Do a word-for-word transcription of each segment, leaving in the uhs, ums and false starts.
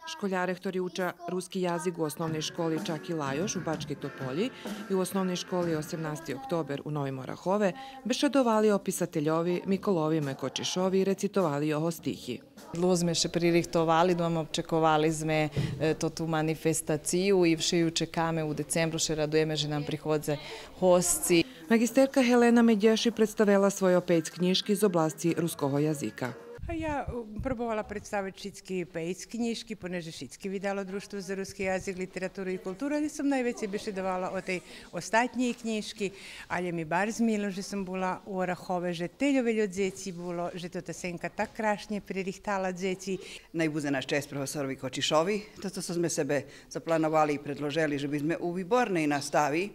Школяре хтори уча руски язик у Основней школи „Чаки Лайош” у Бачкей Тополї и у Основней школи „Осемнасти октобер” у Новим Орахове бешедовали о писательови Миколови М. Кочишови и рецитовали його стихи. Длуго зме ше пририхтовали, думам, обчековали зме, е, тоту манифестацию и вше ю чекаме у децембру, ше радуєме же нам приходзе госци. Маґистерка Гелена Медєши представела свойо пейц кнїжки з обласци руского язика. А я, е, пробовала представиц шицки пейц кнїжки, понеже шицки видало Дружтво за руски язик, литературу и културу, але сом найвецей бешедовала о тей остатнєй кнїжки, але ми барз мило же сом була у Орахове, же тельо вельо дзеци було, же тота сенка так крашнє пририхтала дзеци. Най будзе на чесц професорови Кочишови, тото цо зме себе заплановали и предложели, же би зме у виборней настави,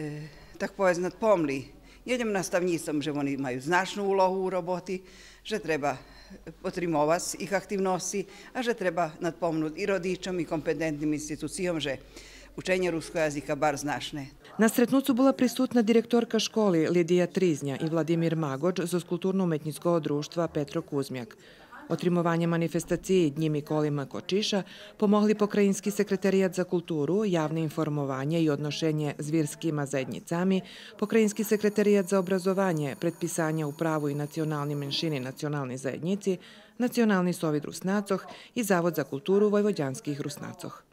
е, так повесц, надпомли нєлєм наставнїцом же вони маю значну улогу у роботи, же треба потримовац их активносци, а же треба надпомнуц и родичом и компетентним институцийом же ученє руского язика барз значне. На стретнуцу була присутна директорка школи Лидия Тризня и Владимир Маґоч зоз Културно-уметнїцкого дружтва „Петро Кузмяк”. Отримованє манифестациї Днї Миколи М. Кочиша помогли Покраїнски секретарият за културу, явне информованє и одношенє з вирскима заєднїцами, Покраїнски секретарият за образованє, предписаня у праву и национални меншини националней заєднїци, Национални совит Руснацох и Завод за културу войводянских Руснацох.